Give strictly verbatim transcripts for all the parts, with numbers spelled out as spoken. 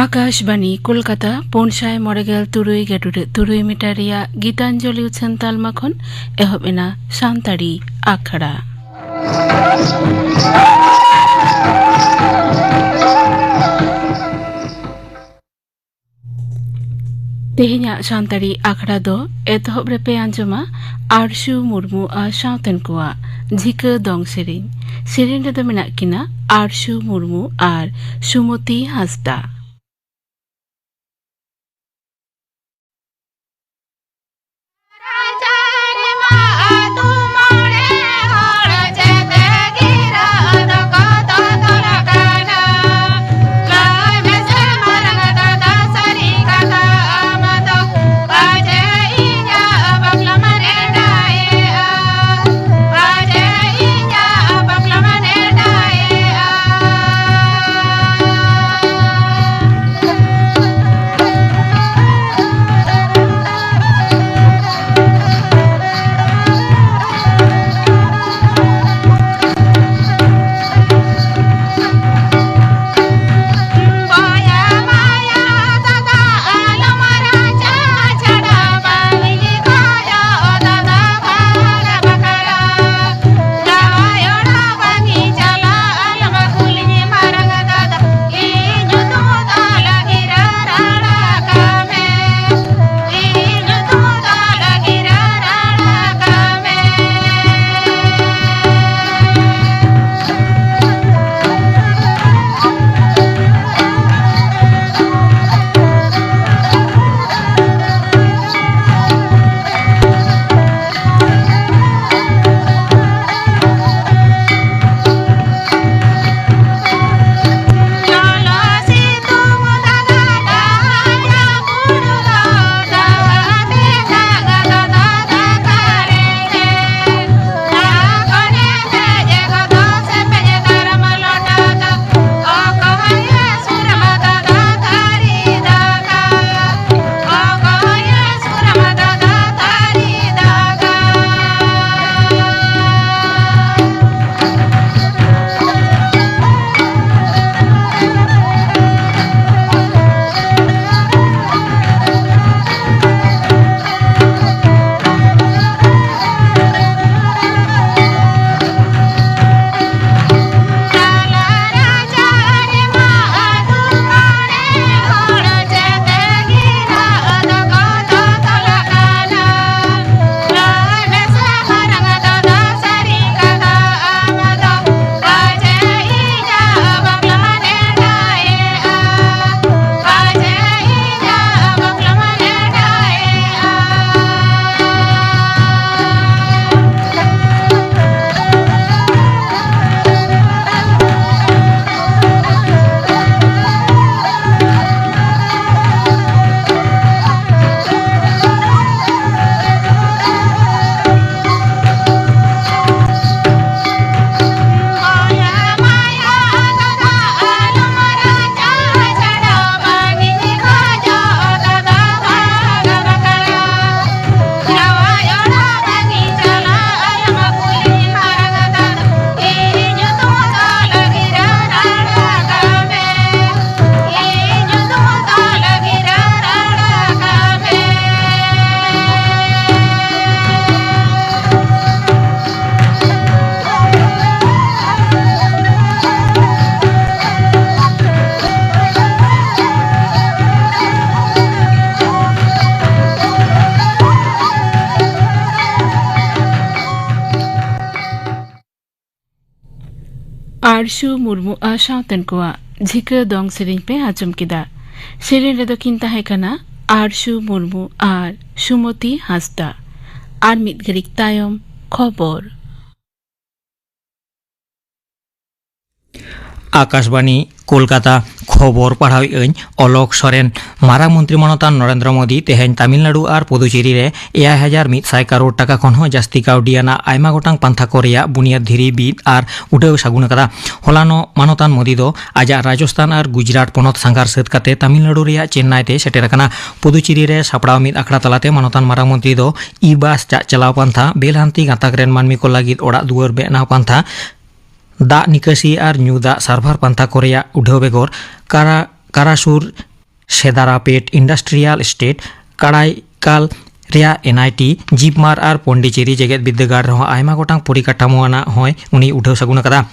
ᱟᱠᱟᱥᱵᱟᱱᱤ ᱠᱳᱞᱠᱟᱛᱟ, ᱯᱩᱱ ᱥᱟᱭ ᱢᱚᱬᱮ ᱜᱮᱞ ᱛᱩᱨᱩᱭ ᱜᱮᱰᱩᱰᱟᱹ ᱛᱩᱨᱩᱭ ᱢᱤᱴᱟᱨ ᱨᱮᱭᱟᱜ ᱜᱤᱛᱟᱧᱡᱚᱞᱤ ᱩᱪᱷᱟᱹᱱ ᱛᱟᱞᱢᱟ ᱠᱷᱚᱱ ᱮᱦᱚᱵ ᱮᱱᱟ ᱥᱟᱱᱛᱟᱲᱤ ᱟᱠᱷᱲᱟ᱾ ᱛᱮᱦᱮᱧᱟᱜ ᱥᱟᱱᱛᱟᱲᱤ ᱟᱠᱷᱲᱟ ᱫᱚ ᱮᱛᱚᱦᱚᱵ ᱨᱮᱯᱮ ᱟᱸᱡᱚᱢᱟ ᱟᱨᱥᱩ ᱢᱩᱨᱢᱩ ᱟᱨ ᱥᱟᱶᱛᱮᱱ ᱠᱚᱣᱟᱜ ᱡᱷᱤᱠᱟᱹ ᱫᱚᱝ ᱥᱮᱨᱮᱧ᱾ ᱥᱮᱨᱮᱧ ᱨᱮᱫᱚ ᱢᱮᱱᱟᱜ ᱠᱤᱱᱟ ᱟᱨᱥᱩ ᱢᱩᱨᱢᱩ ᱟᱨ ᱥᱩᱢᱚᱛᱤ ᱦᱟᱸᱥᱫᱟ᱾ ᱟᱨᱥᱩ ᱢᱩᱨᱢᱩ ᱟᱨ ᱥᱟᱶᱛᱮᱱ ᱠᱚᱣᱟᱜ ᱡᱷᱤᱠᱟᱹ ᱫᱚᱝ ᱥᱮᱨᱮᱧ ᱯᱮ ᱟᱸᱡᱚᱢ ᱠᱮᱫᱟ᱾ ᱥᱮᱨᱮᱧ ᱨᱮᱫᱚ ᱠᱤᱱ ᱛᱟᱦᱮᱸ ᱠᱟᱱᱟ ᱟᱨᱥᱩ ᱢᱩᱨᱢᱩ ᱟᱨ ᱥᱩᱢᱚᱛᱤ ᱦᱟᱸᱥᱫᱟ᱾ ᱟᱨ ᱢᱤᱫ ᱜᱷᱟᱹᱲᱤᱡ ᱛᱟᱭᱚᱢ ᱠᱷᱚᱵᱚᱨ᱾ ᱟᱠᱟᱥᱵᱟᱱᱤ, ᱠᱳᱞᱠᱟᱛᱟ᱾ ᱠᱷᱚᱵᱚᱨ ᱯᱟᱲᱦᱟᱣᱮᱫ ᱟᱹᱧ ᱚᱞᱚᱠ ᱥᱚᱨᱮᱱ᱾ ᱢᱟᱨᱟᱝ ᱢᱚᱱᱛᱨᱤ ᱢᱟᱱᱚᱛᱟᱱ ᱱᱚᱨᱮᱱᱫᱨᱚ ᱢᱳᱫᱤ ᱛᱮᱦᱮᱧ ᱛᱟᱢᱤᱞᱱᱟᱲᱩ ᱟᱨ ᱯᱩᱫᱩᱪᱮᱨᱤ ᱨᱮ ᱮᱭᱟᱭ ᱦᱟᱡᱟᱨ ᱢᱤᱫ ᱥᱟᱭ ᱠᱟᱨᱳᱲ ᱴᱟᱠᱟ ᱠᱷᱚᱱ ᱦᱚᱸ ᱡᱟᱹᱥᱛᱤ ᱠᱟᱹᱣᱰᱤ ᱟᱱᱟᱜ ᱟᱭᱢᱟ ᱜᱚᱴᱟᱝ ᱯᱟᱱᱛᱷᱟ ᱠᱚ ᱨᱮᱭᱟᱜ ᱵᱩᱱᱤᱭᱟᱹᱫ ᱫᱷᱤᱨᱤ ᱵᱤᱫ ᱟᱨ ᱩᱰᱷᱟᱹᱣ ᱥᱟᱹᱜᱩᱱ ᱟᱠᱟᱫᱟ᱾ ᱦᱚᱞᱟᱱᱚᱜ ᱢᱟᱱᱚᱛᱟᱱ ᱢᱳᱫᱤ ᱫᱚ ᱟᱡᱟᱜ ᱨᱟᱡᱚᱥᱛᱷᱟᱱ ᱟᱨ ᱜᱩᱡᱽᱨᱟᱴ ᱯᱚᱱᱚᱛ ᱥᱟᱸᱜᱷᱟᱨ ᱥᱟᱹᱛ ᱠᱟᱛᱮ ᱛᱟᱢᱤᱞᱱᱟᱲᱩ ᱨᱮᱭᱟᱜ ᱪᱮᱱᱱᱟᱭ ᱛᱮ ᱥᱮᱴᱮᱨ ᱟᱠᱟᱱᱟ᱾ ᱯᱩᱫᱩᱪᱮᱨᱤ ᱨᱮ ᱥᱟᱯᱲᱟᱣ ᱢᱤᱫ ᱟᱠᱷᱲᱟ ᱛᱟᱞᱟᱛᱮ ᱢᱟᱱᱚᱛᱟᱱ ᱢᱟᱨᱟᱝ ᱢᱚᱱᱛᱨᱤ ᱫᱚ ᱤ-ᱵᱟᱥ ᱪᱟᱜ ᱪᱟᱞᱟᱣ ᱯᱟᱱᱛᱷᱟ, ᱵᱮᱞᱦᱟᱱᱛᱤ ᱜᱟᱸᱛᱟᱠ ᱨᱮᱱ ᱢᱟᱹᱱᱢᱤ ᱠᱚ ᱞᱟᱹᱜᱤᱫ ᱚᱲᱟᱜ ᱫᱩᱣᱟᱹᱨ ᱵᱮᱱᱟᱣ ᱯᱟᱱᱛᱷᱟ, ᱫᱟᱜ ᱱᱤᱠᱟᱹᱥᱤ ᱟᱨ ᱧᱩ ᱫᱟᱜ ᱥᱟᱨᱵᱷᱟᱨ ᱯᱟᱱᱛᱷᱟ ᱠᱚ ᱨᱮᱭᱟᱜ ᱩᱰᱷᱟᱹᱣ ᱵᱮᱜᱚᱨ ᱠᱟᱨᱟ-, ᱠᱟᱨᱟᱥᱩᱨ ᱥᱮᱫᱟᱨᱟᱯᱮᱴ ᱤᱱᱰᱟᱥᱴᱨᱤᱭᱟᱞ ᱮᱥᱴᱮᱴ, ᱠᱟᱲᱟᱭᱠᱟᱞ ᱨᱮᱭᱟᱜ ᱮᱱ ᱟᱭ ᱴᱤ, ᱡᱤᱯᱢᱟᱨ ᱟᱨ ᱯᱚᱱᱰᱤᱪᱮᱨᱤ ᱡᱮᱜᱮᱛ ᱵᱤᱨᱫᱟᱹᱜᱟᱲ ᱨᱮᱦᱚᱸ ᱟᱭᱢᱟ ᱜᱚᱴᱟᱝ ᱯᱚᱨᱤᱠᱟᱴᱷᱟᱢᱳ ᱟᱱᱟᱜ ᱦᱚᱸᱭ ᱩᱱᱤ ᱩᱰᱷᱟᱹᱣ ᱥᱟᱹᱜᱩᱱ ᱟᱠᱟᱫᱟ᱾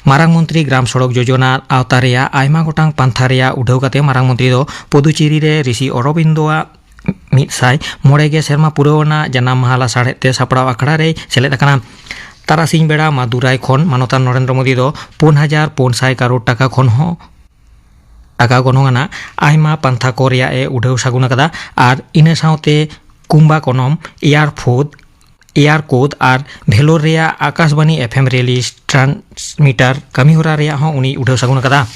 ᱢᱟᱨᱟᱝ ᱢᱚᱱᱛᱨᱤ ᱜᱨᱟᱢ ᱥᱚᱲᱚᱠ ᱡᱳᱡᱚᱱᱟ ᱟᱣᱛᱟ ᱨᱮᱭᱟᱜ ᱟᱭᱢᱟ ᱜᱚᱴᱟᱝ ᱯᱟᱱᱛᱷᱟ ᱨᱮᱭᱟᱜ ᱩᱰᱷᱟᱹᱣ ᱠᱟᱛᱮ ᱢᱟᱨᱟᱝ ᱢᱚᱱᱛᱨᱤ ᱫᱚ ᱯᱚᱫᱩᱪᱮᱨᱤ ᱨᱮ ᱨᱤᱥᱤ ᱚᱨᱚᱵᱤᱱᱫᱚᱣᱟᱜ ᱢᱤᱫ ᱥᱟᱭ ᱢᱚᱬᱮ ᱜᱮ ᱥᱮᱨᱢᱟ ᱯᱩᱨᱟᱹᱣ ᱟᱱᱟᱜ ᱡᱟᱱᱟᱢ ᱢᱟᱦᱟ ᱞᱟᱥᱟᱲᱦᱮᱫ ᱛᱮ ᱥᱟᱯᱲᱟᱣ ᱟᱠᱷᱲᱟ ᱨᱮᱭ ᱥᱮᱞᱮᱫ ᱟᱠᱟᱱᱟ᱾ ᱛᱟᱨᱟᱥᱤᱧ ᱵᱮᱲᱟ ᱢᱟᱫᱩᱨᱟᱭ ᱠᱷᱚᱱ ᱢᱟᱱᱚᱛᱟᱱ ᱱᱚᱨᱮᱱᱫᱨᱚ ᱢᱳᱫᱤ ᱫᱚ ᱯᱩᱱ ᱦᱟᱡᱟᱨ ᱯᱩᱱ ᱥᱟᱭ ᱠᱟᱨᱳᱲ ᱴᱟᱠᱟ ᱠᱷᱚᱱ ᱦᱚᱸ ᱴᱟᱠᱟ ᱜᱚᱱᱚᱝ ᱟᱱᱟᱜ ᱟᱭᱢᱟ ᱯᱟᱱᱛᱷᱟ ᱠᱚ ᱨᱮᱭᱟᱜ ᱮ ᱩᱰᱷᱟᱹᱣ ᱥᱟᱹᱜᱩᱱ ᱟᱠᱟᱫᱟ ᱟᱨ ᱤᱱᱟᱹ ᱥᱟᱶᱛᱮ ᱠᱩᱢᱵᱟᱠᱚᱱᱚᱢ, ᱮᱭᱟᱨ ᱯᱷᱳᱫ, ᱮᱭᱟᱨ ᱠᱳᱫ ᱟᱨ ᱵᱷᱮᱞᱳᱨ ᱨᱮᱭᱟᱜ ᱟᱠᱟᱥᱵᱟᱱᱤ ᱮᱯᱷ ᱮᱢ ᱨᱮᱞᱤ ᱴᱨᱟᱱᱥᱢᱤᱴᱟᱨ ᱠᱟᱹᱢᱤᱦᱚᱨᱟ ᱨᱮᱭᱟᱜ ᱦᱚᱸ ᱩᱱᱤ ᱩᱰᱷᱟᱹᱣ ᱥᱟᱹᱜᱩᱱ ᱟᱠᱟᱫᱟ᱾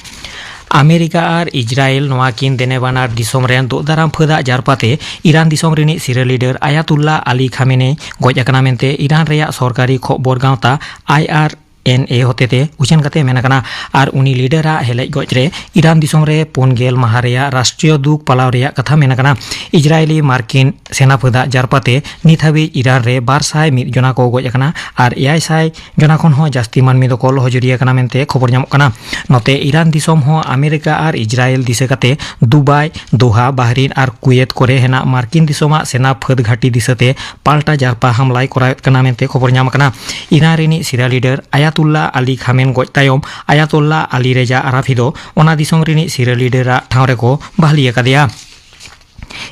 ᱟᱢᱮᱨᱤᱠᱟ ᱟᱨ ᱤᱡᱽᱨᱟᱭᱮᱞ ᱱᱚᱣᱟ ᱠᱤᱱ ᱫᱮᱱᱮ ᱵᱟᱱᱟᱨ ᱫᱤᱥᱚᱢ ᱨᱮᱱ ᱫᱳᱜ ᱫᱟᱨᱟᱢ ᱯᱷᱟᱹᱫᱟᱜ ᱡᱟᱨᱯᱟᱛᱮ ᱤᱨᱟᱱ ᱫᱤᱥᱚᱢ ᱨᱤᱱᱤᱡ ᱥᱤᱨᱟᱹ ᱞᱤᱰᱟᱨ ᱟᱭᱟᱛᱩᱞᱞᱟ ᱟᱞᱤ ᱠᱷᱟᱢᱮᱱᱮᱭ ᱜᱚᱡ ᱟᱠᱟᱱᱟ ᱢᱮᱱᱛᱮ ᱤᱨᱟᱱ ᱨᱮᱭᱟᱜ ᱥᱚᱨᱠᱟᱨᱤ ᱠᱷᱚᱵᱚᱨ ᱜᱟᱶᱛᱟ ᱟᱭ ᱟᱨ ᱮᱱ ᱮ ᱦᱚᱛᱮᱛᱮ ᱩᱪᱷᱟᱹᱱ ᱠᱟᱛᱮ ᱢᱮᱱ ᱟᱠᱟᱱᱟ᱾ ᱟᱨ ᱩᱱᱤ ᱞᱤᱰᱟᱨᱟᱜ ᱦᱮᱞᱮᱡ ᱜᱚᱡ ᱨᱮ ᱤᱨᱟᱱ ᱫᱤᱥᱚᱢ ᱨᱮ ᱯᱩᱱ ᱜᱮᱞ ᱢᱟᱦᱟ ᱨᱮᱭᱟᱜ ᱨᱟᱥᱴᱨᱤᱭᱚ ᱫᱩᱠ ᱯᱟᱞᱟᱣ ᱨᱮᱭᱟᱜ ᱠᱟᱛᱷᱟ ᱢᱮᱱ ᱟᱠᱟᱱᱟ᱾ ᱤᱡᱽᱨᱟᱭᱮᱞᱤ ᱢᱟᱨᱠᱤᱱ ᱥᱮᱱᱟ ᱯᱷᱟᱹᱫᱟᱜ ᱡᱟᱨᱯᱟᱛᱮ ᱱᱤᱛ ᱦᱟᱹᱵᱤᱡ ᱤᱨᱟᱱ ᱨᱮ ᱵᱟᱨ ᱥᱟᱭ ᱢᱤᱫ ᱡᱚᱱᱟ ᱠᱚ ᱜᱚᱡ ᱟᱠᱟᱱᱟ ᱟᱨ ᱮᱭᱟᱭ ᱥᱟᱭ ᱡᱚᱱᱟ ᱠᱷᱚᱱ ᱦᱚᱸ ᱡᱟᱹᱥᱛᱤ ᱢᱟᱹᱱᱢᱤ ᱫᱚᱠᱚ ᱞᱚᱦᱚᱡᱩᱨᱤ ᱟᱠᱟᱱᱟ ᱢᱮᱱᱛᱮ ᱠᱷᱚᱵᱚᱨ ᱧᱟᱢᱚᱜ ᱠᱟᱱᱟ᱾ ᱱᱚᱛᱮ ᱤᱨᱟᱱ ᱫᱤᱥᱚᱢ ᱦᱚᱸ ᱟᱢᱮᱨᱤᱠᱟ ᱟᱨ ᱤᱡᱽᱨᱟᱭᱮᱞ ᱫᱤᱥᱟᱹ ᱠᱟᱛᱮ ᱫᱩᱵᱟᱭ, ᱫᱳᱦᱟ, ᱵᱟᱦᱨᱤᱱ ᱟᱨ ᱠᱩᱭᱮᱛ ᱠᱚᱨᱮ ᱦᱮᱱᱟᱜ ᱢᱟᱨᱠᱤᱱ ᱫᱤᱥᱚᱢᱟᱜ ᱥᱮᱱᱟ ᱯᱷᱟᱹᱫ ᱜᱷᱟᱹᱴᱤ ᱫᱤᱥᱟᱹᱛᱮ ᱯᱟᱞᱴᱟ ᱡᱟᱨᱯᱟ ᱦᱟᱢᱞᱟᱭ ᱠᱚᱨᱟᱣᱮᱫ ᱠᱟᱱᱟ ᱢᱮᱱᱛᱮ ᱠᱷᱚᱵᱚᱨ ᱧᱟᱢ ᱟᱠᱟᱱᱟ᱾ ᱤᱨᱟᱱ ᱨᱤᱱᱤᱡ ᱥᱤᱨᱟ ᱞᱤᱰᱟᱨ ᱟᱭᱟᱛᱩᱞᱞᱟ ᱟᱞᱤ ᱠᱷᱟᱢᱮᱱ ᱜᱚᱡ ᱛᱟᱭᱚᱢ ᱟᱭᱟᱛᱩᱞᱞᱟ ᱟᱞᱤ ᱨᱮᱡᱟ ᱟᱨᱟᱯᱷᱤ ᱫᱚ ᱚᱱᱟ ᱫᱤᱥᱚᱢ ᱨᱤᱱᱤᱡ ᱥᱤᱨᱟ ᱞᱤᱰᱟᱨᱟᱜ ᱴᱷᱟᱶ ᱨᱮᱠᱚ ᱵᱟᱦᱞᱤ ᱟᱠᱟᱫᱮᱭᱟ᱾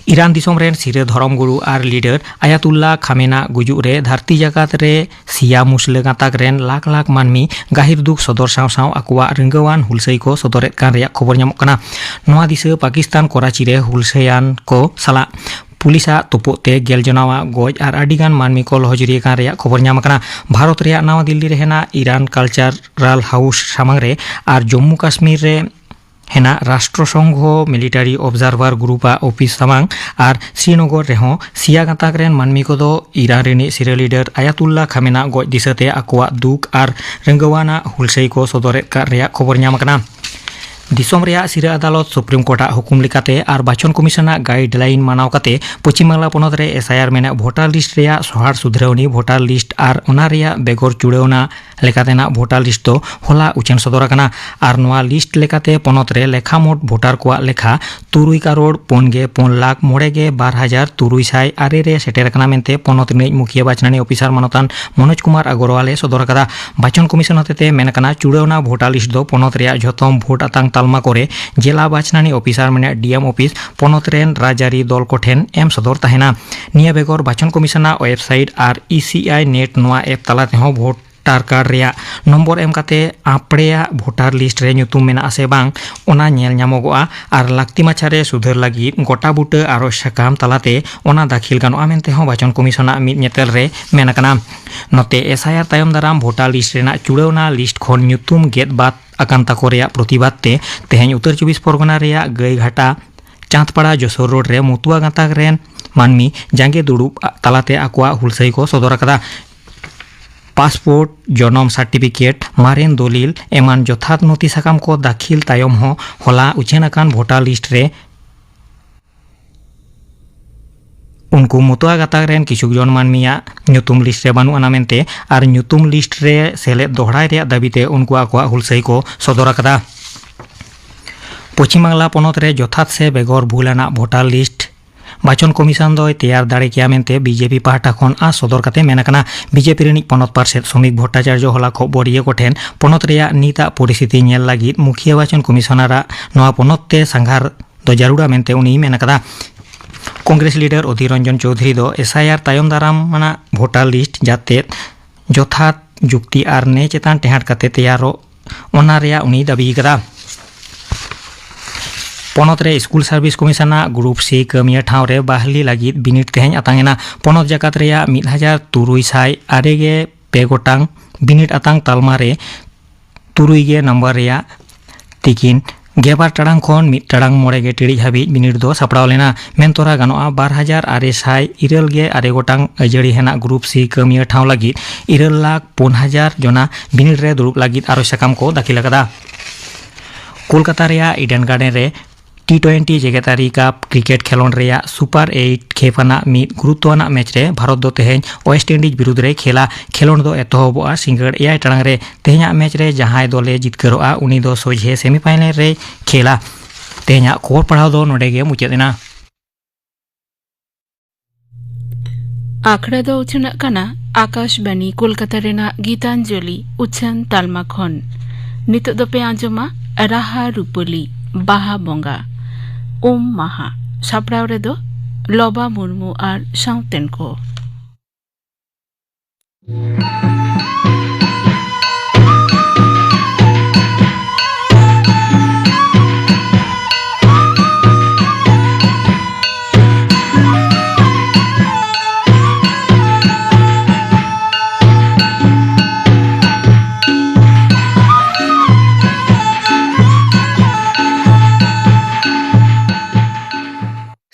ᱤᱨᱟᱱ ᱫᱤᱥᱚᱢ ᱨᱮᱱ ᱥᱤᱨᱟᱹ ᱫᱷᱚᱨᱚᱢ ᱜᱩᱨᱩ ᱟᱨ ᱞᱤᱰᱟᱨ ᱟᱭᱟᱛᱩᱞᱞᱟ ᱠᱷᱟᱢᱮᱱᱟᱜ ᱜᱩᱡᱩᱜ ᱨᱮ ᱫᱷᱟᱹᱨᱛᱤ ᱡᱟᱠᱟᱛ ᱨᱮ ᱥᱤᱭᱟ ᱢᱩᱥᱞᱟᱹ ᱜᱟᱸᱛᱟᱠ ᱨᱮᱱ ᱞᱟᱠᱷ ᱞᱟᱠᱷ ᱢᱟᱹᱱᱢᱤ ᱜᱟᱹᱦᱤᱨ ᱫᱩᱠ ᱥᱚᱫᱚᱨ ᱥᱟᱶ ᱥᱟᱶ ᱟᱠᱚᱣᱟᱜ ᱨᱤᱸᱜᱟᱹᱣᱟᱱ ᱦᱩᱞᱥᱟᱹᱭ ᱠᱚ ᱥᱚᱫᱚᱨᱮᱫ ᱠᱟᱱ ᱨᱮᱭᱟᱜ ᱠᱷᱚᱵᱚᱨ ᱧᱟᱢᱚᱜ ᱠᱟᱱᱟ᱾ ᱱᱚᱣᱟ ᱫᱤᱥᱟᱹ ᱯᱟᱠᱤᱥᱛᱟᱱ ᱠᱚᱨᱟᱪᱤ ᱨᱮ ᱦᱩᱞᱥᱟᱹᱭᱟᱱ ᱠᱚ ᱥᱟᱞᱟᱜ ᱯᱩᱞᱤᱥᱟᱜ ᱛᱩᱯᱩᱜ ᱛᱮ ᱜᱮᱞ ᱡᱚᱱᱟᱣᱟᱜ ᱜᱚᱡ ᱟᱨ ᱟᱹᱰᱤ ᱜᱟᱱ ᱢᱟᱹᱱᱢᱤ ᱠᱚ ᱞᱚᱦᱚᱡᱩᱨᱤ ᱟᱠᱟᱱ ᱨᱮᱭᱟᱜ ᱠᱷᱚᱵᱚᱨ ᱧᱟᱢ ᱟᱠᱟᱱᱟ᱾ ᱵᱷᱟᱨᱚᱛ ᱨᱮᱭᱟᱜ ᱱᱟᱣᱟ ᱫᱤᱞᱞᱤ ᱨᱮ ᱦᱮᱱᱟᱜ ᱤᱨᱟᱱ ᱠᱟᱞᱪᱟᱨᱟᱞ ᱦᱟᱣᱩᱥ ᱥᱟᱢᱟᱝ ᱨᱮ ᱟᱨ ᱡᱚᱢᱢᱩ ᱠᱟᱥᱢᱤᱨ ᱨᱮ ᱦᱮᱱᱟᱜ ᱨᱟᱥᱴᱨᱚ ᱥᱚᱝᱜᱷᱚ ᱢᱤᱞᱤᱴᱟᱨᱤ ᱚᱵᱡᱟᱨᱵᱷᱟᱨ ᱜᱨᱩᱯ ᱟᱜ ᱚᱯᱷᱤᱥ ᱥᱟᱢᱟᱝ ᱟᱨ ᱥᱨᱤᱱᱚᱜᱚᱨ ᱨᱮᱦᱚᱸ ᱥᱤᱭᱟ ᱜᱟᱸᱛᱟᱠ ᱨᱮᱱ ᱢᱟᱹᱱᱢᱤ ᱠᱚᱫᱚ ᱤᱨᱟᱱ ᱨᱤᱱᱤᱡ ᱥᱤᱨᱟᱹ ᱞᱤᱰᱟᱨ ᱟᱭᱟᱛᱩᱞᱞᱟ ᱠᱷᱟᱢᱮᱱᱟᱜ ᱜᱚᱡ ᱫᱤᱥᱟᱹᱛᱮ ᱟᱠᱚᱣᱟᱜ ᱫᱩᱠ ᱟᱨ ᱨᱤᱸᱜᱟᱹᱣᱟᱱᱟᱜ ᱦᱩᱞᱥᱟᱹᱭ ᱠᱚ ᱥᱚᱫᱚᱨᱮᱫ ᱠᱟᱫ ᱨᱮᱭᱟᱜ ᱠᱷᱚᱵᱚᱨ ᱧᱟᱢ ᱟᱠᱟᱱᱟ᱾ ᱫᱤᱥᱚᱢ ᱨᱮᱭᱟᱜ ᱥᱤᱨᱟᱹ ᱟᱫᱟᱞᱚᱛ ᱥᱩᱯᱨᱤᱢ ᱠᱳᱨᱴ ᱟᱜ ᱦᱩᱠᱩᱢ ᱞᱮᱠᱟᱛᱮ ᱟᱨ ᱵᱟᱪᱷᱚᱱ ᱠᱚᱢᱤᱥᱚᱱ ᱟᱜ ᱜᱟᱭᱤᱰ ᱞᱟᱭᱤᱱ ᱢᱟᱱᱟᱣ ᱠᱟᱛᱮ ᱯᱚᱪᱷᱤᱢ ᱵᱟᱝᱞᱟ ᱯᱚᱱᱚᱛ ᱨᱮ ᱮᱥ ᱟᱭ ᱟᱨ ᱢᱮᱱᱟᱜ ᱵᱷᱳᱴᱟᱨ ᱞᱤᱥᱴ ᱨᱮᱭᱟᱜ ᱥᱚᱦᱟᱨ ᱥᱩᱫᱷᱨᱟᱹᱣᱱᱤ ᱵᱷᱳᱴᱟᱨ ᱞᱤᱥᱴ ᱟᱨ ᱚᱱᱟ ᱨᱮᱭᱟᱜ ᱵᱮᱜᱚᱨ ᱪᱩᱲᱟᱹᱣᱱᱟ ᱞᱮᱠᱟᱛᱮᱱᱟᱜ ᱵᱷᱳᱴᱟᱨ ᱞᱤᱥᱴ ᱫᱚ ᱦᱚᱞᱟ ᱩᱪᱷᱟᱹᱱ ᱥᱚᱫᱚᱨ ᱟᱠᱟᱱᱟ᱾ ᱟᱨ ᱱᱚᱣᱟ ᱞᱤᱥᱴ ᱞᱮᱠᱟᱛᱮ ᱯᱚᱱᱚᱛ ᱨᱮ ᱞᱮᱠᱷᱟ ᱢᱳᱴ ᱵᱷᱳᱴᱟᱨ ᱠᱚᱣᱟᱜ ᱞᱮᱠᱷᱟ ᱛᱩᱨᱩᱭ ᱠᱟᱨᱳᱲ ᱯᱩᱱ ᱜᱮ ᱯᱩᱱ ᱞᱟᱠᱷ ᱢᱚᱬᱮ ᱜᱮ ᱵᱟᱨ ᱦᱟᱡᱟᱨ ᱛᱩᱨᱩᱭ ᱥᱟᱭ ᱟᱨᱮ ᱨᱮ ᱥᱮᱴᱮᱨ ᱟᱠᱟᱱᱟ ᱢᱮᱱᱛᱮ ᱯᱚᱱᱚᱛ ᱨᱤᱱᱤᱡ ᱢᱩᱠᱷᱤᱭᱟᱹ ᱵᱟᱪᱷᱱᱟᱱᱤ ᱚᱯᱷᱤᱥᱟᱨ ᱢᱟᱱᱚᱛᱟᱱ ᱢᱚᱱᱳᱡᱽ ᱠᱩᱢᱟᱨ ᱟᱜᱚᱨᱣᱟᱞ ᱮ ᱥᱚᱫᱚᱨ ᱟᱠᱟᱫᱟ᱾ ᱵᱟᱪᱷᱚᱱ ᱠᱚᱢᱤᱥᱚᱱ ᱦᱚᱛᱮᱛᱮ ᱢᱮᱱ ᱟᱠᱟᱱᱟ, ᱪᱩᱲᱟᱹᱣᱱᱟ ᱵᱷᱳᱴᱟᱨ ᱞᱤᱥᱴ ᱫᱚ ᱯᱚᱱᱚᱛ ᱨᱮᱭᱟᱜ ᱡᱷᱚᱛᱚᱢ ᱵᱷᱳᱴ ᱟᱛᱟᱝ ᱛᱟᱞᱢᱟ ᱠᱚᱨᱮ ᱡᱮᱞᱟ ᱵᱟᱪᱷᱱᱟᱱᱤ ᱚᱯᱷᱤᱥᱟᱨ ᱢᱮᱱᱟᱜ ᱰᱤ ᱮᱢ ᱚᱯᱷᱤᱥ ᱯᱚᱱᱚᱛ ᱨᱮᱱ ᱨᱟᱡᱽᱟᱹᱨᱤ ᱫᱚᱞ ᱠᱚᱴᱷᱮᱱ ᱮᱢ ᱥᱚᱫᱚᱨ ᱛᱟᱦᱮᱱᱟ᱾ ᱱᱤᱭᱟᱹ ᱵᱮᱜᱚᱨ ᱵᱟᱪᱷᱚᱱ ᱠᱚᱢᱤᱥᱚᱱᱟᱜ ᱣᱮᱵᱥᱟᱭᱤᱴ ᱟᱨ ᱤ ᱥᱤ ᱟᱭ ᱱᱮᱴ ᱱᱚᱣᱟ ᱮᱯ ᱛᱟᱞᱟ ᱛᱮᱦᱚᱸ ᱵᱷᱳᱴᱟᱨ ᱠᱟᱨᱰ ᱨᱮᱭᱟᱜ ᱱᱚᱢᱵᱚᱨ ᱮᱢ ᱠᱟᱛᱮ ᱟᱯᱲᱮᱭᱟᱜ ᱵᱷᱳᱴᱟᱨ ᱞᱤᱥᱴ ᱨᱮ ᱧᱩᱛᱩᱢ ᱢᱮᱱᱟᱜ ᱟᱥᱮ ᱵᱟᱝ ᱚᱱᱟ ᱧᱮᱞ ᱧᱟᱢᱚᱜᱚᱜᱼᱟ᱾ ᱟᱨ ᱞᱟᱹᱠᱛᱤ ᱢᱟᱪᱷᱟ ᱨᱮ ᱥᱩᱫᱷᱟᱹᱨ ᱞᱟᱹᱜᱤᱫ ᱜᱚᱴᱟ ᱵᱩᱴᱟᱹ ᱟᱨᱚᱡᱽ ᱥᱟᱠᱟᱢ ᱛᱟᱞᱟᱛᱮ ᱚᱱᱟ ᱫᱟᱹᱠᱷᱤᱞ ᱜᱟᱱᱚᱜᱼᱟ ᱢᱮᱱᱛᱮ ᱦᱚᱸ ᱵᱟᱪᱷᱚᱱ ᱠᱚᱢᱤᱥᱚᱱᱟᱜ ᱢᱤᱫ ᱧᱮᱛᱮᱞ ᱨᱮ ᱢᱮᱱ ᱟᱠᱟᱱᱟ᱾ ᱱᱚᱛᱮ ᱮᱥ ᱟᱭ ᱟᱨ ᱛᱟᱭᱚᱢ ᱫᱟᱨᱟᱢ ᱵᱷᱳᱴᱟᱨ ᱞᱤᱥᱴ ᱨᱮᱱᱟᱜ ᱪᱩᱲᱟᱹᱣᱱᱟ ᱞᱤᱥᱴ ᱠᱷᱚᱱ ᱧᱩᱛᱩᱢ ᱜᱮᱫ ᱵᱟᱫ ᱟᱠᱟᱱ ᱛᱟᱠᱚ ᱨᱮᱭᱟᱜ ᱯᱨᱚᱛᱤᱵᱟᱫ ᱛᱮ ᱛᱮᱦᱮᱧ ᱩᱛᱛᱚᱨ ᱪᱚᱵᱵᱤᱥ ᱯᱚᱨᱜᱚᱱᱟ ᱨᱮᱭᱟᱜ ᱜᱟᱹᱭᱜᱷᱟᱴᱟ ᱪᱟᱸᱫᱽᱯᱟᱲᱟ ᱡᱚᱥᱳᱨ ᱨᱳᱰ ᱨᱮ ᱢᱚᱛᱩᱣᱟ ᱜᱟᱸᱛᱟᱠ ᱨᱮᱱ ᱢᱟᱹᱱᱢᱤ ᱡᱟᱸᱜᱮ ᱫᱩᱲᱩᱵ ᱛᱟᱞᱟᱛᱮ ᱟᱠᱚᱣᱟᱜ ᱦᱩᱞᱥᱟᱹᱭ ᱠᱚ ᱥᱚᱫᱚᱨ ᱟᱠᱟᱫᱟ᱾ ᱯᱟᱥᱯᱳᱨᱴ, ᱡᱚᱱᱚᱢ ᱥᱟᱨᱴᱤᱯᱷᱤᱠᱮᱴ, ᱢᱟᱨᱮᱱ ᱫᱚᱞᱤᱞ ᱮᱢᱟᱱ ᱡᱚᱛᱷᱟᱛ ᱱᱚᱛᱷᱤ ᱥᱟᱠᱟᱢ ᱠᱚ ᱫᱟᱹᱠᱷᱤᱞ ᱛᱟᱭᱚᱢ ᱦᱚᱸ ᱦᱚᱞᱟ ᱩᱪᱷᱟᱹᱱ ᱟᱠᱟᱱ ᱵᱷᱳᱴᱟᱨ ᱞᱤᱥᱴ ᱨᱮ ᱩᱱᱠᱩ ᱢᱚᱛᱩᱣᱟ ᱜᱟᱸᱛᱟᱠ ᱨᱮᱱ ᱠᱤᱪᱷᱩ ᱡᱚᱱ ᱢᱟᱹᱱᱢᱤᱭᱟᱜ ᱧᱩᱛᱩᱢ ᱞᱤᱥᱴ ᱨᱮ ᱵᱟᱹᱱᱩᱜ ᱟᱱᱟ ᱢᱮᱱᱛᱮ ᱟᱨ ᱧᱩᱛᱩᱢ ᱞᱤᱥᱴ ᱨᱮ ᱥᱮᱞᱮᱫ ᱫᱚᱦᱲᱟᱭ ᱨᱮᱭᱟᱜ ᱫᱟᱹᱵᱤ ᱛᱮ ᱩᱱᱠᱩ ᱟᱠᱚᱣᱟᱜ ᱦᱩᱞᱥᱟᱹᱭ ᱠᱚ ᱥᱚᱫᱚᱨ ᱟᱠᱟᱫᱟ᱾ ᱯᱚᱪᱷᱤᱢ ᱵᱟᱝᱞᱟ ᱯᱚᱱᱚᱛ ᱨᱮ ᱡᱚᱛᱷᱟᱛ ᱥᱮ ᱵᱮᱜᱚᱨ ᱵᱷᱩᱞ ᱟᱱᱟᱜ ᱵᱷᱳᱴᱟᱨ ᱞᱤᱥᱴ ᱵᱟᱪᱷᱚᱱ ᱠᱚᱢᱤᱥᱚᱱ ᱫᱚᱭ ᱛᱮᱭᱟᱨ ᱫᱟᱲᱮ ᱠᱮᱭᱟ ᱢᱮᱱᱛᱮ ᱵᱤ ᱡᱮ ᱯᱤ ᱯᱟᱦᱴᱟ ᱠᱷᱚᱱ ᱟᱸᱥ ᱥᱚᱫᱚᱨ ᱠᱟᱛᱮ ᱢᱮᱱ ᱟᱠᱟᱱᱟ᱾ ᱵᱤ ᱡᱮ ᱯᱤ ᱨᱤᱱᱤᱡ ᱯᱚᱱᱚᱛ ᱯᱟᱨᱥᱮᱛ ᱥᱚᱢᱤᱠ ᱵᱷᱚᱴᱴᱟᱪᱟᱨᱡᱚ ᱦᱚᱞᱟ ᱠᱷᱚᱵᱚᱨᱤᱭᱟᱹ ᱠᱚᱴᱷᱮᱱ ᱯᱚᱱᱚᱛ ᱨᱮᱭᱟᱜ ᱱᱤᱛᱟᱜ ᱯᱚᱨᱤᱥᱛᱷᱤᱛᱤ ᱧᱮᱞ ᱞᱟᱹᱜᱤᱫ ᱢᱩᱠᱷᱤᱭᱟᱹ ᱵᱟᱪᱷᱚᱱ ᱠᱚᱢᱤᱥᱚᱱᱟᱨᱟᱜ ᱱᱚᱣᱟ ᱯᱚᱱᱚᱛ ᱛᱮ ᱥᱟᱸᱜᱷᱟᱨ ᱫᱚ ᱡᱟᱹᱨᱩᱲᱟ ᱢᱮᱱᱛᱮ ᱩᱱᱤᱭ ᱢᱮᱱ ᱟᱠᱟᱫᱟ᱾ ᱠᱚᱝᱜᱨᱮᱥ ᱞᱤᱰᱟᱨ ᱚᱫᱷᱤᱨ ᱨᱚᱧᱡᱚᱱ ᱪᱳᱣᱫᱷᱩᱨᱤ ᱫᱚ ᱮᱥ ᱟᱭ ᱟᱨ ᱛᱟᱭᱚᱢ ᱫᱟᱨᱟᱢ ᱟᱱᱟᱜ ᱵᱷᱳᱴᱟᱨ ᱞᱤᱥᱴ ᱡᱟᱛᱮ ᱡᱚᱛᱷᱟᱛ ᱡᱩᱠᱛᱤ ᱟᱨ ᱱᱮᱭ ᱪᱮᱛᱟᱱ ᱴᱮᱦᱟᱸᱰ ᱠᱟᱛᱮ ᱛᱮᱭᱟᱨᱚᱜ, ᱚᱱᱟ ᱨᱮᱭᱟᱜ ᱩᱱᱤᱭ ᱫᱟᱹᱵᱤ ᱟᱠᱟᱫᱟ᱾ ᱯᱚᱱᱚᱛ ᱨᱮ ᱥᱠᱩᱞ ᱥᱟᱨᱵᱷᱤᱥ ᱠᱚᱢᱤᱥᱚᱱᱟᱜ ᱜᱨᱩᱯ ᱥᱤ ᱠᱟᱹᱢᱤᱭᱟᱹ ᱴᱷᱟᱶ ᱨᱮ ᱵᱟᱦᱞᱤ ᱞᱟᱹᱜᱤᱫ ᱵᱤᱱᱤᱰ ᱛᱮᱦᱮᱧ ᱟᱛᱟᱝ ᱮᱱᱟ᱾ ᱯᱚᱱᱚᱛ ᱡᱟᱠᱟᱛ ᱨᱮᱭᱟᱜ ᱢᱤᱫ ᱦᱟᱡᱟᱨ ᱛᱩᱨᱩᱭ ᱥᱟᱭ ᱟᱨᱮ ᱜᱮ ᱯᱮ ᱜᱚᱴᱟᱝ ᱵᱤᱱᱤᱰ ᱟᱛᱟᱝ ᱛᱟᱞᱢᱟ ᱨᱮ ᱛᱩᱨᱩᱭ ᱜᱮ ᱱᱟᱢᱵᱟᱨ ᱨᱮᱭᱟᱜ ᱛᱤᱠᱤᱱ ᱜᱮᱞᱵᱟᱨ ᱴᱟᱲᱟᱝ ᱠᱷᱚᱱ ᱢᱤᱫ ᱴᱟᱲᱟᱝ ᱢᱚᱬᱮ ᱜᱮ ᱴᱤᱲᱤᱡ ᱦᱟᱹᱵᱤᱡ ᱵᱤᱱᱤᱰ ᱫᱚ ᱥᱟᱯᱲᱟᱣ ᱞᱮᱱᱟ᱾ ᱢᱮᱱ ᱛᱚᱨᱟ ᱜᱟᱱᱚᱜᱼᱟ, ᱵᱟᱨ ᱦᱟᱡᱟᱨ ᱟᱨᱮ ᱥᱟᱭ ᱤᱨᱟᱹᱞ ᱜᱮ ᱟᱨᱮ ᱜᱚᱴᱟᱝ ᱟᱹᱡᱟᱹᱲᱤ ᱦᱮᱱᱟᱜ ᱜᱨᱩᱯ ᱥᱤ ᱠᱟᱹᱢᱤᱭᱟᱹ ᱴᱷᱟᱶ ᱞᱟᱹᱜᱤᱫ ᱤᱨᱟᱹᱞ ᱞᱟᱠᱷ ᱯᱩᱱ ᱦᱟᱡᱟᱨ ᱡᱚᱱᱟ ᱵᱤᱱᱤᱰ ᱨᱮ ᱫᱩᱲᱩᱵ ᱞᱟᱹᱜᱤᱫ ᱟᱨᱚᱡᱽ ᱥᱟᱠᱟᱢ ᱠᱚ ᱫᱟᱹᱠᱷᱤᱞ ᱟᱠᱟᱫᱟ᱾ ᱠᱳᱞᱠᱟᱛᱟ ᱨᱮᱭᱟᱜ ᱤᱰᱮᱱ ᱜᱟᱨᱰᱮᱱ ᱨᱮ ᱴᱤ ᱴᱩᱭᱮᱱᱴᱤ ᱡᱮᱜᱮᱛᱟᱹᱨᱤ ᱠᱟᱯ ᱠᱨᱤᱠᱮᱴ ᱠᱷᱮᱞᱚᱸᱰ ᱨᱮᱭᱟᱜ ᱥᱩᱯᱟᱨ ᱮᱭᱤᱴ ᱠᱷᱮᱯ ᱟᱱᱟᱜ ᱢᱤᱫ ᱜᱩᱨᱩᱛᱛᱚ ᱟᱱᱟᱜ ᱢᱮᱪ ᱨᱮ ᱵᱷᱟᱨᱚᱛ ᱫᱚ ᱛᱮᱦᱮᱧ ᱳᱭᱮᱥᱴ ᱤᱱᱰᱤᱡᱽ ᱵᱤᱨᱩᱫᱽ ᱨᱮ ᱠᱷᱮᱞᱟ᱾ ᱠᱷᱮᱞᱚᱸᱰ ᱫᱚ ᱮᱛᱚᱦᱚᱵᱚᱜᱼᱟ ᱥᱤᱸᱜᱟᱹᱲ ᱮᱭᱟᱭ ᱴᱟᱲᱟᱝ ᱨᱮ᱾ ᱛᱮᱦᱮᱧᱟᱜ ᱢᱮᱪ ᱨᱮ ᱡᱟᱦᱟᱸᱭ ᱫᱚᱞᱮ ᱡᱤᱛᱠᱟᱹᱨᱚᱜᱼᱟ, ᱩᱱᱤ ᱫᱚ ᱥᱚᱡᱷᱮ ᱥᱮᱢᱤᱯᱷᱟᱭᱱᱮᱞ ᱨᱮᱭ ᱠᱷᱮᱞᱟ᱾ ᱛᱮᱦᱮᱧᱟᱜ ᱠᱷᱚᱵᱚᱨ ᱯᱟᱲᱦᱟᱣ ᱫᱚ ᱱᱚᱰᱮ ᱜᱮ ᱢᱩᱪᱟᱹᱫ ᱮᱱᱟ᱾ ᱟᱠᱷᱲᱟ ᱫᱚ ᱩᱪᱷᱟᱹᱱᱚᱜ ᱠᱟᱱᱟ ᱟᱠᱟᱥᱵᱟᱱᱤ ᱠᱳᱞᱠᱟᱛᱟ ᱨᱮᱱᱟᱜ ᱜᱤᱛᱟᱧᱡᱚᱞᱤ ᱩᱪᱷᱟᱹᱱ ᱛᱟᱞᱢᱟ ᱠᱷᱚᱱ᱾ ᱱᱤᱛᱚᱜ ᱫᱚᱯᱮ ᱟᱸᱡᱚᱢᱟ ᱨᱟᱦᱟ ᱨᱩᱯᱟᱹᱞᱤ ᱵᱟᱦᱟ ᱵᱚᱸᱜᱟ ᱩᱢ ᱢᱟᱦᱟ᱾ ᱥᱟᱯᱲᱟᱣ ᱨᱮᱫᱚ ᱞᱚᱵᱟ ᱢᱩᱨᱢᱩ ᱟᱨ ᱥᱟᱶᱛᱮᱱ ᱠᱚ᱾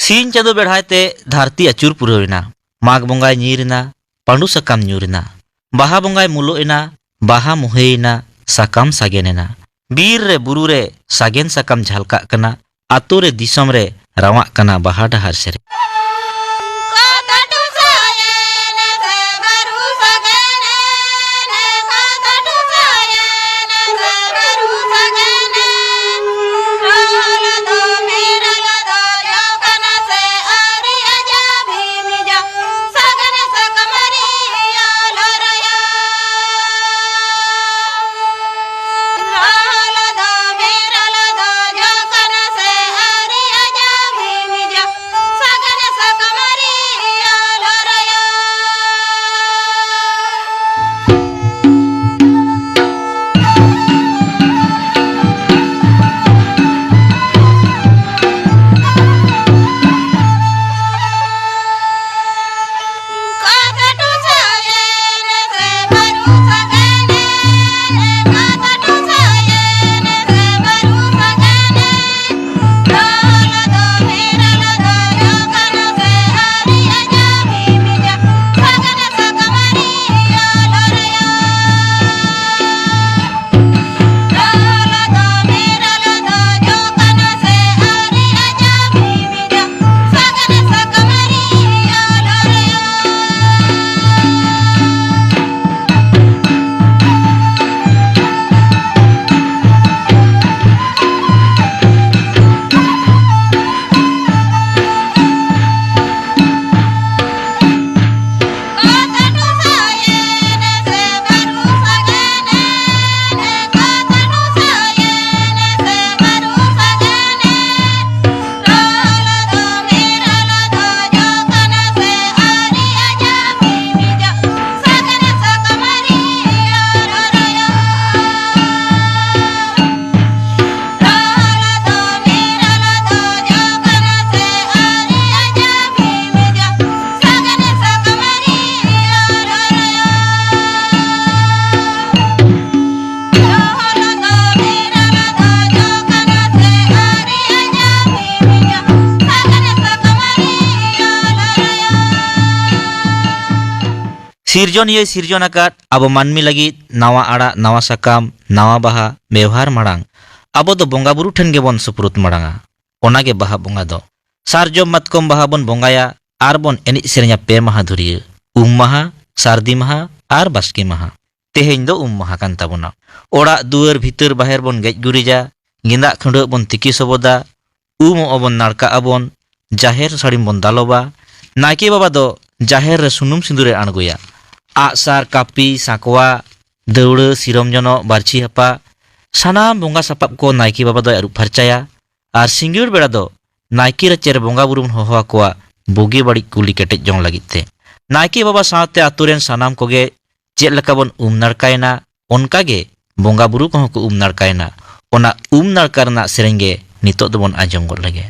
ᱥᱤᱧ ᱪᱟᱸᱫᱚ ᱵᱮᱲᱦᱟᱭ ᱛᱮ ᱫᱷᱟᱹᱨᱛᱤ ᱟᱹᱪᱩᱨ ᱯᱩᱨᱟᱹᱣ ᱮᱱᱟ᱾ ᱢᱟᱜᱽ ᱵᱚᱸᱜᱟᱭ ᱧᱤᱨ ᱮᱱᱟ, ᱯᱟᱺᱰᱩ ᱥᱟᱠᱟᱢ ᱧᱩᱨ ᱮᱱᱟ᱾ ᱵᱟᱦᱟ ᱵᱚᱸᱜᱟᱭ ᱢᱩᱞᱩᱜ ᱮᱱᱟ, ᱵᱟᱦᱟ ᱢᱩᱦᱮᱭ ᱮᱱᱟ, ᱥᱟᱠᱟᱢ ᱥᱟᱜᱮᱱ ᱮᱱᱟ᱾ ᱵᱤᱨ ᱨᱮ ᱵᱩᱨᱩ ᱨᱮ ᱥᱟᱜᱮᱱ ᱥᱟᱠᱟᱢ ᱡᱷᱟᱞᱠᱟᱜ ᱠᱟᱱᱟ, ᱟᱛᱳ ᱨᱮ ᱫᱤᱥᱚᱢ ᱨᱮ ᱨᱟᱣᱟᱜ ᱠᱟᱱᱟ ᱵᱟᱦᱟ ᱰᱟᱦᱟᱨ ᱥᱮᱨᱮᱧ᱾ ᱥᱤᱨᱡᱚᱱᱤᱭᱟᱹᱭ ᱥᱤᱨᱡᱚᱱ ᱟᱠᱟᱫ ᱟᱵᱚ ᱢᱟᱹᱱᱢᱤ ᱞᱟᱹᱜᱤᱫ ᱱᱟᱣᱟ ᱟᱲᱟᱜ, ᱱᱟᱣᱟ ᱥᱟᱠᱟᱢ, ᱱᱟᱣᱟ ᱵᱟᱦᱟ ᱵᱮᱣᱦᱟᱨ ᱢᱟᱲᱟᱝ ᱟᱵᱚ ᱫᱚ ᱵᱚᱸᱜᱟ ᱵᱩᱨᱩ ᱴᱷᱮᱱ ᱜᱮᱵᱚᱱ ᱥᱩᱯᱨᱩᱫ ᱢᱟᱲᱟᱝᱟ᱾ ᱚᱱᱟᱜᱮ ᱵᱟᱦᱟ ᱵᱚᱸᱜᱟ ᱫᱚ᱾ ᱥᱟᱨᱡᱚᱢ ᱢᱟᱛᱠᱚᱢ ᱵᱟᱦᱟ ᱵᱚᱱ ᱵᱚᱸᱜᱟᱭᱟ ᱟᱨ ᱵᱚᱱ ᱮᱱᱮᱡ ᱥᱮᱨᱮᱧᱟ ᱯᱮ ᱢᱟᱦᱟ ᱫᱷᱩᱨᱤᱭᱟᱹ, ᱩᱢ ᱢᱟᱦᱟ, ᱥᱟᱹᱨᱫᱤ ᱢᱟᱦᱟ ᱟᱨ ᱵᱟᱥᱠᱮ ᱢᱟᱦᱟ᱾ ᱛᱮᱦᱮᱧ ᱫᱚ ᱩᱢ ᱢᱟᱦᱟ ᱠᱟᱱ ᱛᱟᱵᱚᱱᱟ᱾ ᱚᱲᱟᱜ ᱫᱩᱣᱟᱹᱨ ᱵᱷᱤᱛᱟᱹᱨ ᱵᱟᱦᱮᱨ ᱵᱚᱱ ᱜᱮᱡ ᱜᱩᱨᱤᱡᱟ, ᱜᱮᱸᱫᱟᱜ ᱠᱷᱟᱹᱰᱣᱟᱹᱜ ᱵᱚᱱ ᱛᱤᱠᱤ ᱥᱚᱵᱚᱫᱟ, ᱩᱢᱚᱜ ᱟᱵᱚᱱ, ᱱᱟᱲᱠᱟᱜ ᱟᱵᱚᱱ, ᱡᱟᱦᱮᱨ ᱥᱟᱹᱲᱤᱢ ᱵᱚᱱ ᱫᱟᱞᱚᱵᱟ᱾ ᱱᱟᱭᱠᱮ ᱵᱟᱵᱟ ᱫᱚ ᱡᱟᱦᱮᱨ ᱨᱮ ᱥᱩᱱᱩᱢ ᱥᱤᱸᱫᱩᱨᱮ ᱟᱬᱜᱚᱭᱟ᱾ ᱟᱜᱼᱥᱟᱨ, ᱠᱟᱹᱯᱤ, ᱥᱟᱸᱠᱣᱟ, ᱫᱟᱹᱣᱲᱟᱹ, ᱥᱤᱨᱚᱢ ᱡᱚᱱᱚᱜ, ᱵᱟᱹᱨᱪᱷᱤ ᱦᱟᱯᱟ, ᱥᱟᱱᱟᱢ ᱵᱚᱸᱜᱟ ᱥᱟᱯᱟᱵ ᱠᱚ ᱱᱟᱭᱠᱮ ᱵᱟᱵᱟ ᱫᱚᱭ ᱟᱹᱨᱩᱵ ᱯᱷᱟᱨᱪᱟᱭᱟ᱾ ᱟᱨ ᱥᱤᱸᱜᱟᱹᱲ ᱵᱮᱲᱟ ᱫᱚ ᱱᱟᱭᱠᱮ ᱨᱟᱪᱟᱨᱮ ᱵᱚᱸᱜᱟ ᱵᱩᱨᱩ ᱵᱚᱱ ᱦᱚᱦᱚ ᱟᱠᱚᱣᱟ ᱵᱩᱜᱤ ᱵᱟᱹᱲᱤᱡ ᱠᱩᱞᱤ ᱠᱮᱴᱮᱡ ᱡᱚᱝ ᱞᱟᱹᱜᱤᱫ ᱛᱮ᱾ ᱱᱟᱭᱠᱮ ᱵᱟᱵᱟ ᱥᱟᱶᱛᱮ ᱟᱛᱳ ᱨᱮᱱ ᱥᱟᱱᱟᱢ ᱠᱚᱜᱮ ᱪᱮᱫ ᱞᱮᱠᱟ ᱵᱚᱱ ᱩᱢ ᱱᱟᱲᱠᱟᱭᱮᱱᱟ, ᱚᱱᱠᱟ ᱜᱮ ᱵᱚᱸᱜᱟ ᱵᱩᱨᱩ ᱠᱚᱦᱚᱸ ᱠᱚ ᱩᱢ ᱱᱟᱲᱠᱟᱭᱮᱱᱟ᱾ ᱚᱱᱟ ᱩᱢ ᱱᱟᱲᱠᱟ ᱨᱮᱱᱟᱜ ᱥᱮᱨᱮᱧ ᱜᱮ ᱱᱤᱛᱚᱜ ᱫᱚᱵᱚᱱ ᱟᱸᱡᱚᱢ ᱜᱚᱫ ᱞᱮᱜᱮ᱾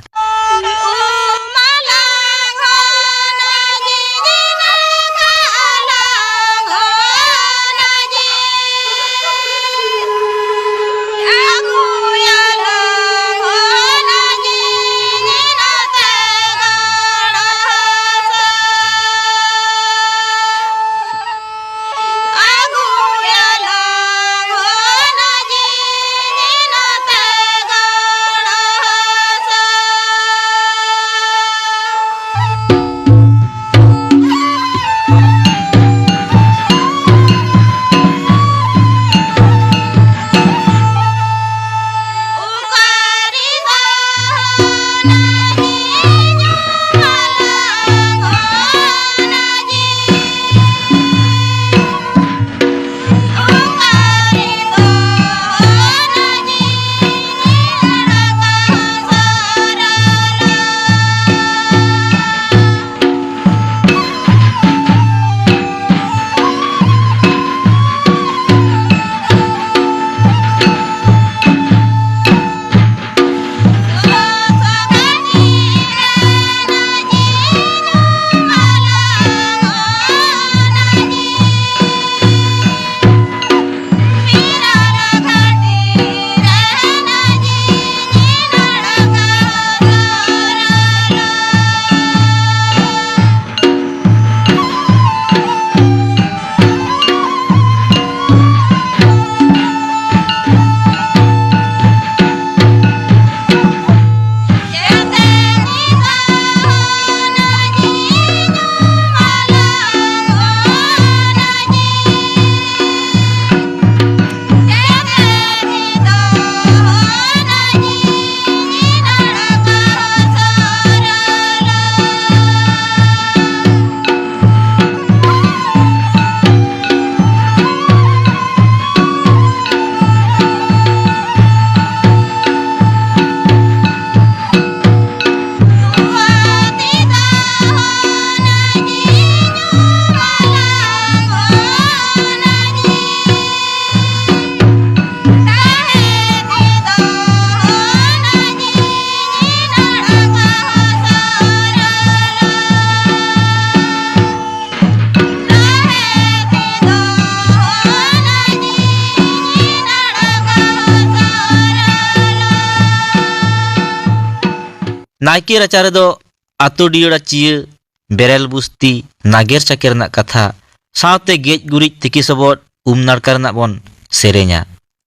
ᱱᱟᱭᱠᱮ ᱨᱟᱪᱟ ᱨᱮᱫᱚ ᱟᱛᱳ ᱰᱤᱭᱟᱹᱲᱟ ᱪᱤᱭᱟᱹ, ᱵᱮᱨᱮᱞ ᱵᱩᱥᱛᱤ, ᱱᱟᱜᱮᱨ ᱪᱟᱠᱮᱨ ᱨᱮᱱᱟᱜ ᱠᱟᱛᱷᱟ, ᱥᱟᱶᱛᱮ ᱜᱮᱡ ᱜᱩᱨᱤᱡ, ᱛᱤᱠᱤ ᱥᱚᱵᱚᱫ, ᱩᱢ ᱱᱟᱲᱠᱟ ᱨᱮᱱᱟᱜ ᱵᱚᱱ ᱥᱮᱨᱮᱧᱟ᱾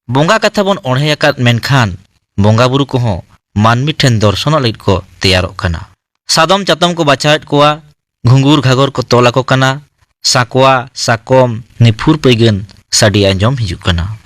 ᱵᱚᱸᱜᱟ ᱠᱟᱛᱷᱟ ᱵᱚᱱ ᱚᱬᱦᱮ ᱟᱠᱟᱫ, ᱢᱮᱱᱠᱷᱟᱱ ᱵᱚᱸᱜᱟ ᱵᱩᱨᱩ ᱠᱚᱦᱚᱸ ᱢᱟᱹᱱᱢᱤ ᱴᱷᱮᱱ ᱫᱚᱨᱥᱚᱱᱚᱜ ᱞᱟᱹᱜᱤᱫ ᱠᱚ ᱛᱮᱭᱟᱨᱚᱜ ᱠᱟᱱᱟ᱾ ᱥᱟᱫᱚᱢ ᱪᱟᱛᱚᱢ ᱠᱚ ᱵᱟᱪᱷᱟᱣᱮᱫ ᱠᱚᱣᱟ, ᱜᱷᱩᱸᱜᱩᱨ ᱜᱷᱟᱜᱚᱨ ᱠᱚ ᱛᱚᱞ ᱟᱠᱚ ᱠᱟᱱᱟ, ᱥᱟᱠᱣᱟ, ᱥᱟᱠᱚᱢ, ᱱᱤᱯᱷᱩᱨ ᱯᱟᱹᱭᱜᱟᱹᱱ ᱥᱟᱰᱮ ᱟᱸᱡᱚᱢ ᱦᱤᱡᱩᱜ ᱠᱟᱱᱟ᱾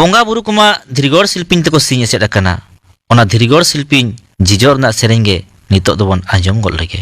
ᱵᱚᱸᱜᱟ ᱵᱩᱨᱩ ᱠᱚᱢᱟ ᱫᱷᱤᱨᱤᱜᱚᱲ ᱥᱤᱞᱯᱤᱧ ᱛᱮᱠᱚ ᱥᱤᱧ ᱮᱥᱮᱫ ᱟᱠᱟᱱᱟ᱾ ᱚᱱᱟ ᱫᱷᱤᱨᱤᱜᱚᱲ ᱥᱤᱞᱯᱤᱧ ᱡᱤᱡᱚᱨ ᱨᱮᱱᱟᱜ ᱥᱮᱨᱮᱧ ᱜᱮ ᱱᱤᱛᱚᱜ ᱫᱚᱵᱚᱱ ᱟᱸᱡᱚᱢ ᱜᱚᱫ ᱞᱮᱜᱮ᱾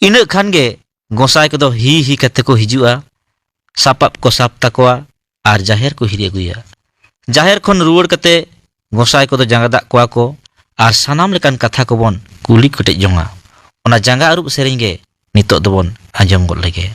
ᱤᱱᱟᱹᱜ ᱠᱷᱟᱱ ᱜᱮ ᱜᱚᱸᱥᱟᱭ ᱠᱚᱫᱚ ᱦᱤ ᱦᱤ ᱠᱟᱛᱮ ᱠᱚ ᱦᱤᱡᱩᱜᱼᱟ, ᱥᱟᱯᱟᱵ ᱠᱚ ᱥᱟᱵ ᱛᱟᱠᱚᱣᱟ ᱟᱨ ᱡᱟᱦᱮᱨ ᱠᱚ ᱦᱤᱨᱤ ᱟᱹᱜᱩᱭᱟ᱾ ᱡᱟᱦᱮᱨ ᱠᱷᱚᱱ ᱨᱩᱣᱟᱹᱲ ᱠᱟᱛᱮ ᱜᱚᱸᱥᱟᱭ ᱠᱚᱫᱚ ᱡᱟᱸᱜᱟ ᱫᱟᱜ ᱠᱚᱣᱟ ᱠᱚ ᱟᱨ ᱥᱟᱱᱟᱢ ᱞᱮᱠᱟᱱ ᱠᱟᱛᱷᱟ ᱠᱚᱵᱚᱱ ᱠᱩᱞᱤ ᱠᱚᱴᱮᱡ ᱡᱚᱝᱟ᱾ ᱚᱱᱟ ᱡᱟᱸᱜᱟ ᱟᱹᱨᱩᱵ ᱥᱮᱨᱮᱧ ᱜᱮ ᱱᱤᱛᱚᱜ ᱫᱚᱵᱚᱱ ᱟᱸᱡᱚᱢ ᱜᱚᱫ ᱞᱮᱜᱮ᱾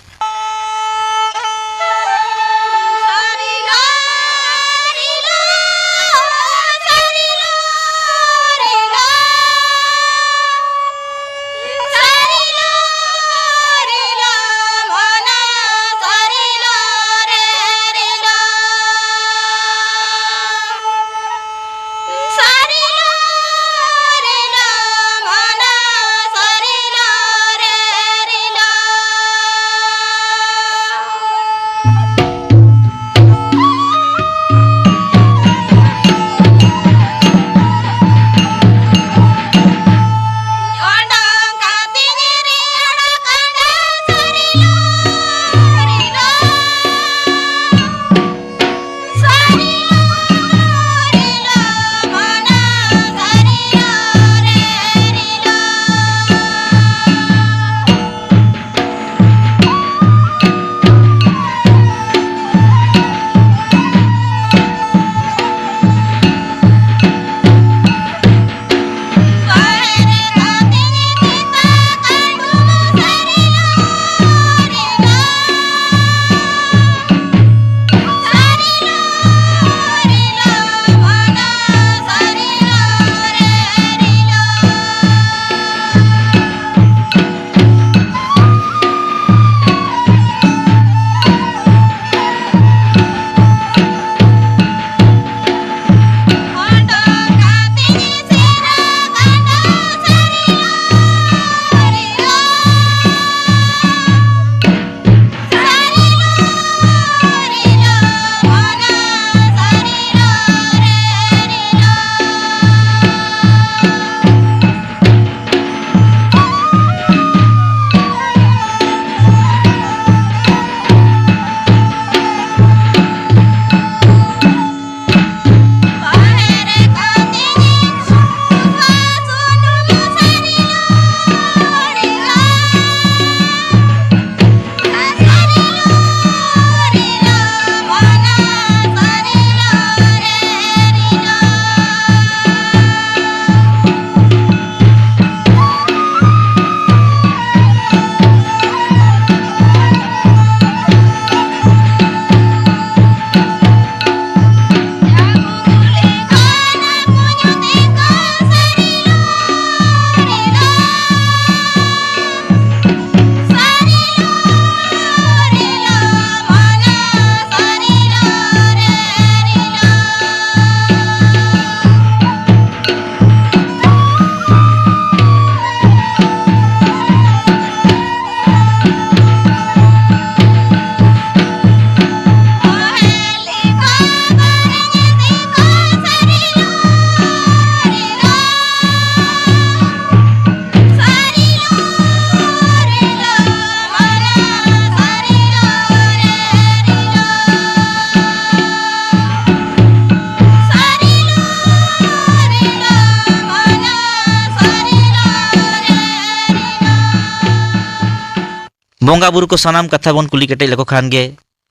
ᱵᱚᱸᱜᱟ ᱵᱩᱨᱩ ᱠᱚ ᱥᱟᱱᱟᱢ ᱠᱟᱛᱷᱟ ᱵᱚᱱ ᱠᱩᱞᱤ ᱠᱮᱴᱮᱡ ᱞᱮᱠᱚ ᱠᱷᱟᱱ ᱜᱮ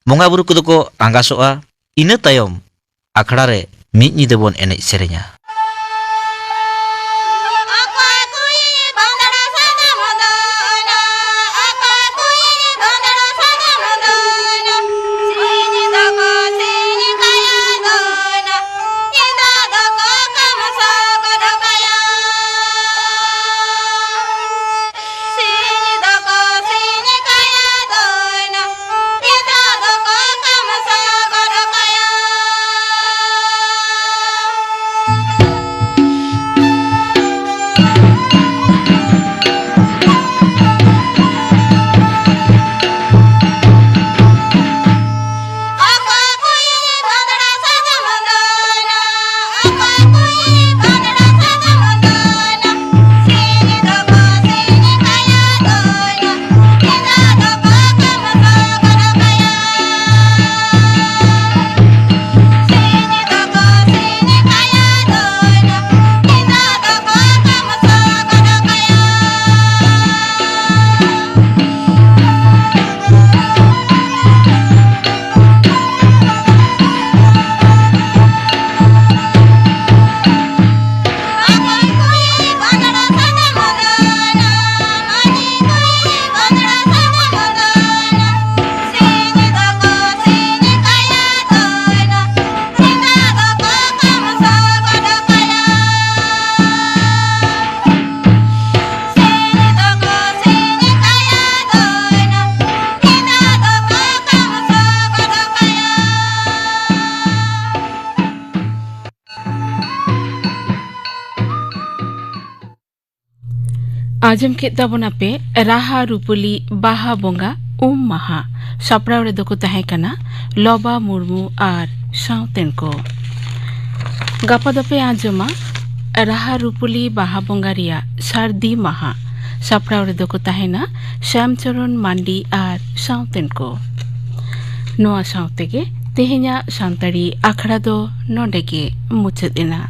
ᱵᱚᱸᱜᱟ ᱵᱩᱨᱩ ᱠᱚᱫᱚ ᱠᱚ ᱟᱸᱜᱟᱥᱚᱜᱼᱟ᱾ ᱤᱱᱟᱹ ᱛᱟᱭᱚᱢ ᱟᱠᱷᱲᱟ ᱨᱮ ᱢᱤᱫ ᱧᱤᱫᱟᱹ ᱵᱚᱱ ᱮᱱᱮᱡ ᱥᱮᱨᱮᱧᱟ᱾ ᱟᱸᱡᱚᱢ ᱠᱮᱫ ᱛᱟᱵᱚᱱᱟᱯᱮ ᱨᱟᱦᱟ ᱨᱩᱯᱟᱹᱞᱤ ᱵᱟᱦᱟ ᱵᱚᱸᱜᱟ ᱩᱢ ᱢᱟᱦᱟ᱾ ᱥᱟᱯᱲᱟᱣ ᱨᱮᱫᱚ ᱠᱚ ᱛᱟᱦᱮᱸ ᱠᱟᱱᱟ ᱞᱚᱵᱟ ᱢᱩᱨᱢᱩ ᱟᱨ ᱥᱟᱶᱛᱮᱱ ᱠᱚ᱾ ᱜᱟᱯᱟ ᱫᱚᱯᱮ ᱟᱸᱡᱚᱢᱟ ᱨᱟᱦᱟ ᱨᱩᱯᱟᱹᱞᱤ ᱵᱟᱦᱟ ᱵᱚᱸᱜᱟ ᱨᱮᱭᱟᱜ ᱥᱟᱹᱨᱫᱤ ᱢᱟᱦᱟ᱾ ᱥᱟᱯᱲᱟᱣ ᱨᱮᱫᱚ ᱠᱚ ᱛᱟᱦᱮᱱᱟ ᱥᱭᱟᱢᱪᱚᱨᱚᱱ ᱢᱟᱱᱰᱤ ᱟᱨ ᱥᱟᱶᱛᱮᱱ ᱠᱚ᱾ ᱱᱚᱣᱟ ᱥᱟᱶ ᱛᱮᱜᱮ ᱛᱮᱦᱮᱧᱟᱜ ᱥᱟᱱᱛᱟᱲᱤ ᱟᱠᱷᱲᱟ ᱫᱚ ᱱᱚᱰᱮ ᱜᱮ ᱢᱩᱪᱟᱹᱫ ᱮᱱᱟ᱾